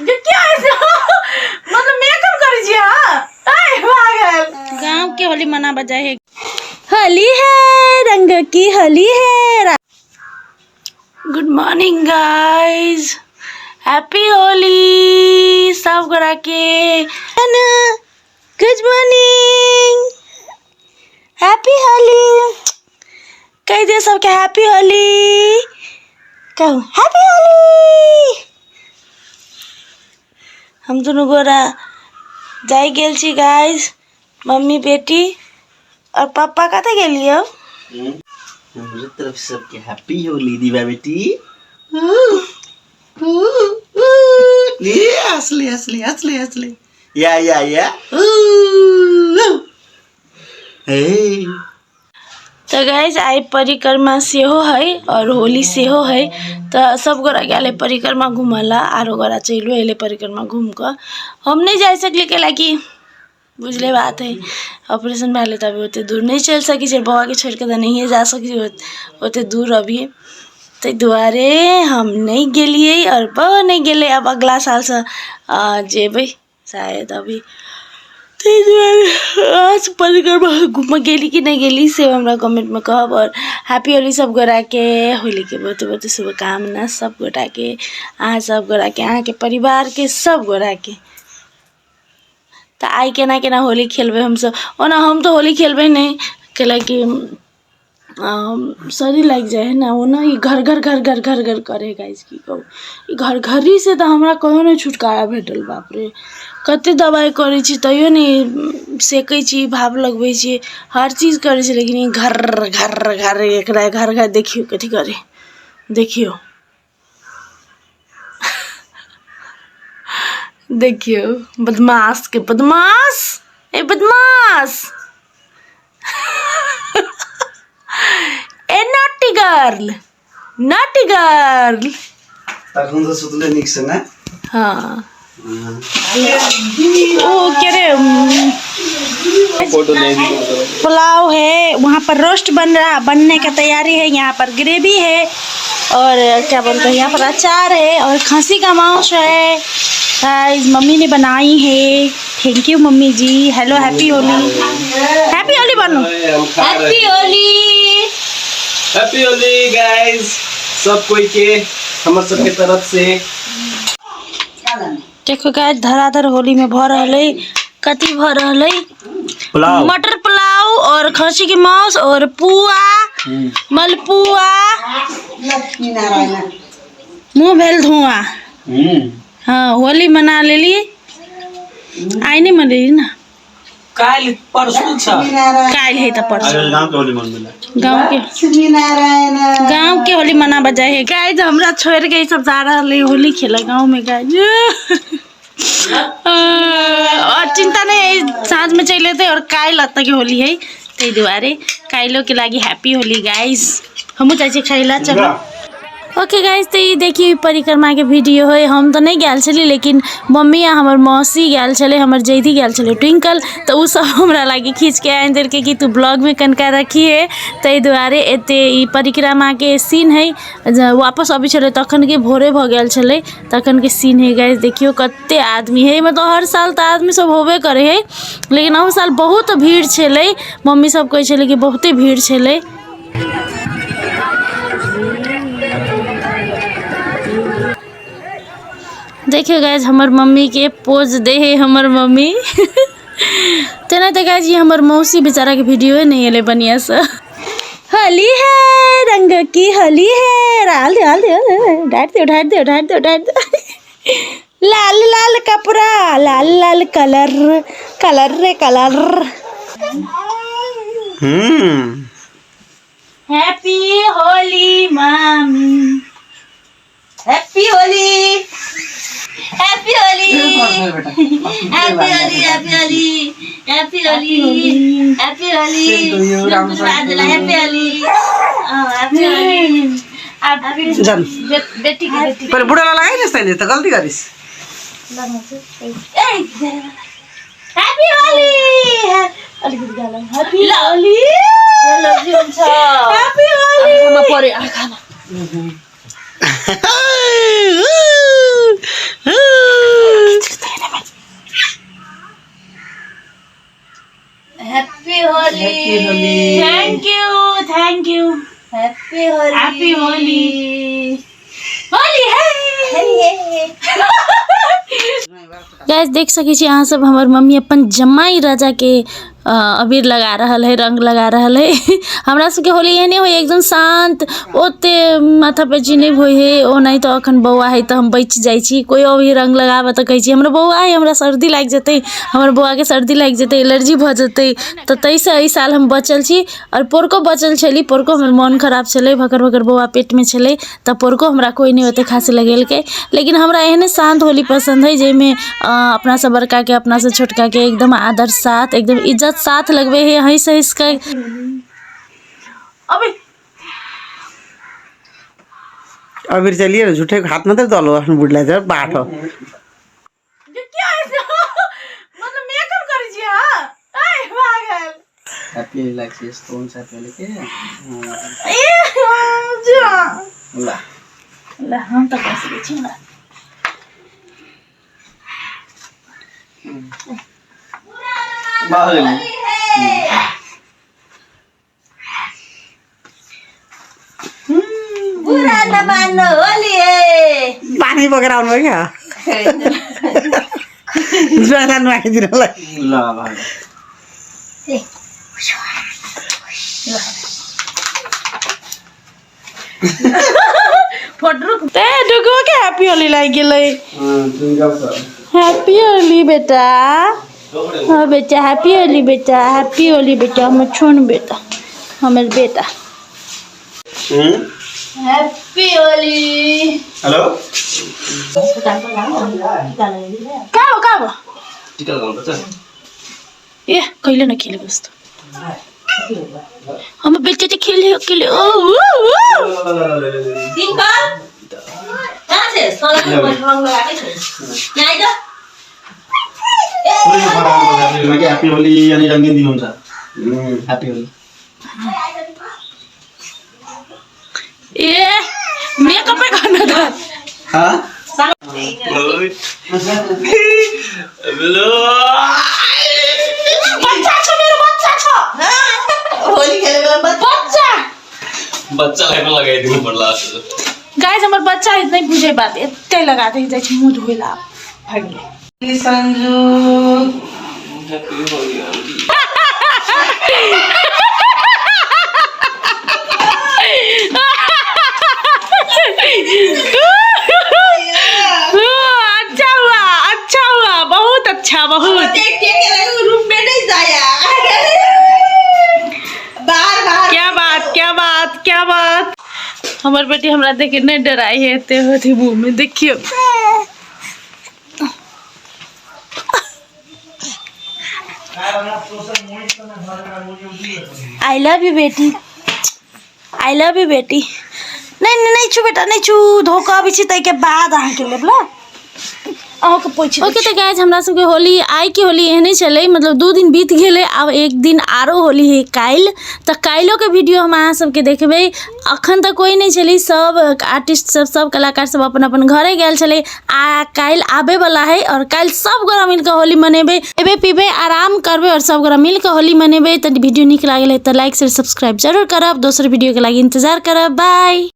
जे क्या ऐसे मतलब मेकअप करै छी अहाँ आइ पागल। गांव के होली मनाबऽ जाइ है। होली है, रंग की होली है। Good morning guys, happy Holi सब गोरा के। गुड मॉर्निंग, हैप्पी होली कह दियो सबके। हैप्पी होली कहू, हैप्पी होली। हम दुनू गोरा जाय गेल छी गाइस, मम्मी बेटी और पापा। कतऽ गेलियै? हमरो तरफ से सबके हैप्पी होली। दीवा बेटी, ये हंसली हंसली हंसली हंसली या या या हे। तऽ गाइस, आइ परिक्रमा सेहो है और होली सेहो है, तऽ सब गोरा गेल है परिक्रमा घूमऽ ला। आरो गोरा चलियो अयलै परिक्रमा घूम कऽ। हम नहि जा सकली, कैलाकि बुझले बात है, ऑपरेशन भए गेलै तऽ अभी ओतेक दूर नहि चलि सकै छियै। बौआके छोड़ि कऽ तऽ नहिए जा सकै छियै ओतेक दूर अभी, ताहि दुआरे हम नहि गेलियै आओर बौआ नहि गेलै। आब अगिला सालसँ जेबै शायद अभी। ताहि दुआरे आज परिक्रमा घूमऽ गेली कि नहि गेली, से हमरा कमेंटमे कहब। आओर हैप्पी होली सब गोटाके। होलीके बहुत बहुत शुभकामना सब गोटाके, अहाँ सब गोटाके, अहाँके परिवारके सब गोटाके। तऽ आइ केना केना होली खेलबै हमसब? ओना हम तऽ होली खेलबै नहि, कैलाकि सर्दी लागि जाइ हइ ने। ओना ई घर घर घर घर घर घर करै हइ। गाइस, की कहू, ई घर घरीसँ तऽ हमरा कहियो नहि छुटकारा भेटल। बाप रे, कतेक दबाइ करै छी तैयो नहि। सेकै छी, भाप लगबै छी, हर चीज करै छी, लेकिन ई घर घर घर, एकरा घर घर देखियौ कथी करै। देखियौ, देखियौ बदमाश के, बदमाश, ए बदमाश, ए नॉटी गर्ल, नॉटी गर्ल। तखन तऽ सुतले नीक से ने। हाँ, ओ के रे, पुलाव है, वहाँ पर रोस्ट बन रहा, बनने का तैयारी है। यहाँ पर ग्रेवी है और क्या बोलते हैं, यहाँ पर अचार है और खसी का मांस है। गाइस, मम्मी ने बनाई है। Thank you mummy ji. Hello, happy Holi, happy Holi बनो। Happy Holi, happy Holi guys, सब कोई के हमर सबके तरफ से। देखो गाइस, धराधर होली में भऽ रहल है। कथी भऽ रहल है? पुलाव। मटर पुलाव और खसी के मांस और पुआ, मलपुआ। मुँह भेल धुआं। हाँ, होली मना लेली, आइ नहीं मनेली ना। काल्हि परसू छ। काल्हि है तऽ परसू। गाँव के होली मनबे। गाँव के होली मनाबऽ जाइ है। गाइस, हमरा छोड़ के ई सब जा रहल है होली खेले गाँव में। गाइस, और चिंता नहीं है, साँझ में चलि एतै और काल्हि एतऽ के होली है, ताहि दुआरे काल्हिो के लागि हैप्पी होली गाइस। हमहूँ जाइ छी खाइ ला, चलो। ओके गाइस, तऽ ई देखियौ, ई परिक्रमाके वीडियो है। हम तऽ नहि गेल छली, लेकिन मम्मी आ हमर मौसी गेल छलै, हमर जैधी गेल छलै ट्विंकल, तऽ ओ सब हमरा लागि खींचके आनि देलकै कि तू ब्लॉगमे कनिका रखिहे। ताहि दुआरे एते ई परिक्रमाके सीन है। जे वापस अबै छलै तखनके, भोरे भऽ गेल छलै तखनके सीन है। गाइस, देखियौ कते आदमी है। मतलब हर साल तऽ आदमी सब होबे करै है, लेकिन अहू साल बहुत भीड़ छलै। मम्मी सब कहै छलै कि बहुते भीड़ छलै। देखियौ गाइस, हमर मम्मीके पोज दे है हमर मम्मी तेना। तऽ गाइस, ई हमर मौसी बेचाराके वीडियो नहि एलै बढ़िआँसँ। होली है, रंग की होली है। डाल दे, डाल दे, ढार दे, ढार दे, ढार दे, ढार दे। लाल लाल कपड़ा, लाल लाल कलर, कलर रे कलर। हैप्पी होली मामी। Happy Holi, happy Holi, happy Holi, happy Holi, happy Holi, happy Holi. Happy Holi, happy Holi. जानु। बेटी के बेटी। पहिले बुढालाई लगाइनुहोस् तैँले त गल्ती गरिस्। ह्याप्पी होली। अलिकति गाला। Happy Holi, happy Holi. पऱ्यो आँखामा। हैप्पी होली। हैप्पी होली। होली है। गाइस देख सकै छी अहाँ सब, हमर मम्मी अपन जमाई राजा के अबीर लगा रहल है, रंग लगा रहल है। हमरा सबके होली एहने होइ, एकदम शांत, ओते माथा पेची नहि होइ है। ओनाहि तऽ अखन बौआ है तऽ हम बचि जाइ छी। कोइ अभी रंग लगाबऽ तऽ कहै छी हमरा बौआ है, हमरा सर्दी लागि जेतै, हमर बौआके सर्दी लागि जेतै, एलर्जी भऽ जेतै। तऽ ताहिसँ एहि साल हम बचल छी आओर पोरको बचल छली। पोरको हमर मोन खराब छलै, भकर भकर बौआ पेटमे छलै, तऽ पोरको हमरा कोइ नहि ओते खास लगेलकै। लेकिन हमरा एहने शान्त होली पसन्द है, जाहिमे अपनासँ बड़काके, अपनासँ छोटकाके एकदम आदर साथ, एकदम इज्जत साथ लगबै है, हँसि हँसि कऽ। अबे अबीर चलिए न, झूठे हाथ में दलो बुढ़ला जा बाटो। मतलब मेकअप करै छी अहाँ? ऐ पागल। ह्याप्पी होली लाग्छ, यस्तो हुन्छ ह्याप्पी होली के। ए जा। ल। ल, हम तऽ कऽ सकै छी ना। भऽ गेलै। बुरा नमान्नु होली है। पानी बोकेर आउनु भयो क्या ज्वाला नुहाइदिनलाई? ल भयो। फोटो ते डुगो के हैप्पी होली लागि गेलै। हैप्पी होली बेटा। हाँ बेटा, हैप्पी होली बेटा, हैप्पी होली बेटा, हमर छोन बेटा, हमर बेटा। हैप्पी होली। हेलो। कहाँ हो, कहाँ हो? टिका लगाउनु पर्छ। ए कहिले नखेलेको जस्तो। हमर बेटा चाहिँ खेल्यो खेल्यो। ओ, ऊ, ऊ। टिङ्कल कहाँ छ? सलाई रङ लगाएकै छ, यहाँ आइज। ह्याप्पी होली अनि रङ्गीन दिनुहुन्छ। ह्याप्पी होली। ए मेकअपै गर्न त। हाँ? बच्चा छ, मेरो बच्चा छ। होली खेलेको बेलामा बच्चा। बच्चालाई पनि लगाइदिनु पर्ला जस्तो। गाइस, हमर बच्चा नहि बुझे बात, एते लगा दे जाइ छै मुँह धोए ला, भागि गेलै। सन्जु। Happy Holi aunty. अच्छा हुआ, अच्छा हुआ, बहुत अच्छा, बहुत। रूम में नहीं जाया बाहर बाहर। क्या बात, क्या बात, क्या बात! हमर बेटी हमरा देखे नहि डराई है, एते होती मुँह में देखियो। I love you बेटी, I love you बेटी। नहीं नहीं नहीं छु बेटा, नहीं छु। धोखा अबै छी ताहिके बाद अहाँके लेब ल, अहाँके पोछि। ओके, तऽ गाइस, हमरा सबके होली, आइ के होली एहने छलै। मतलब 2 दिन बीत गेलै, आब एक दिन आरो होली है काल्हि। तऽ काल्हिओके वीडियो हम अहाँ सबके देखबै। अखन तऽ कोइ नहि छलै, सब आर्टिस्ट सब, सब कलाकार सब अपन अपन घरे गेल छलै। आ काल्हि आबे वाला है और काल्हि सब गोरा मिलके होली मनेबै, खेबै पीबै, आराम करबै और सब गोरा मिलके होली मनेबै। तऽ वीडियो नीक लागल है तऽ लाइक, शेयर, सब्सक्राइब जरूर करब। दोसर वीडियोके लागि इंतजार करब। बाय।